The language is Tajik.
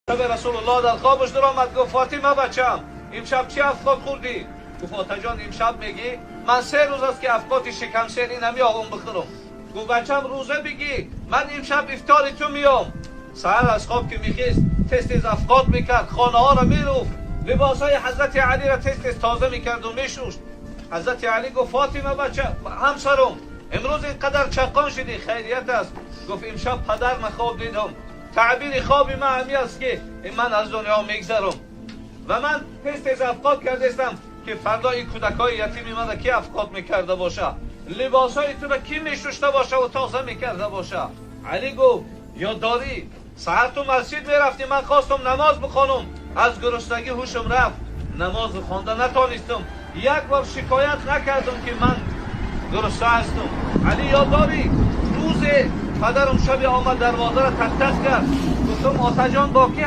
Расулуллоҳ дар хобаш даромад, гуфт: «Фотима, бачам, имшаб чӣ афқот хӯрдӣ?» Гуфт: «Отаҷон, имшаб мегӣ, ман 3 рӯз аст ки афқоти шикамсер намеоғум бихӯрам». Гуфт: «Бачам, рӯза бигӣ, ман имшаб ифтори ту меом». Саҳар аз хоб ки мехест, тез тез афқот мекард, хонаҳоро меруфт, либосҳои ҳазрати Алиро тез тез тоза мекарду мешушт. Ҳазрати Алӣ гуфт: «Фотима, бача, ҳамсарам, имрӯз инқадар чаққон шудӣ, хайрият аст?» Гуфт: «Имшаб падарма хоб дидам, таъбири хоби ман ҳами аст ки ман аз дунё мегзарам ва ман тез тез афқот кардастам ки фардо ин кӯдакҳои ятими мана ки афқот мекарда боша, либосҳои туро ки мешушта боша ва тоза мекарда боша?» Алӣ гуфт: «Ёд дорӣ, саҳар ту масҷид мерафтӣ, ман хостам намоз бихонам, аз гуруснагӣ ҳушам рафт, намоз хонда натонистам, як бор шикоят накардам ки ман гурусна ҳастам. Алӣ, ёд дорӣ, рӯзе падарам шаби омад, дарвозаро тақ тақ кард, гуфтам: „Отаҷон, бо ки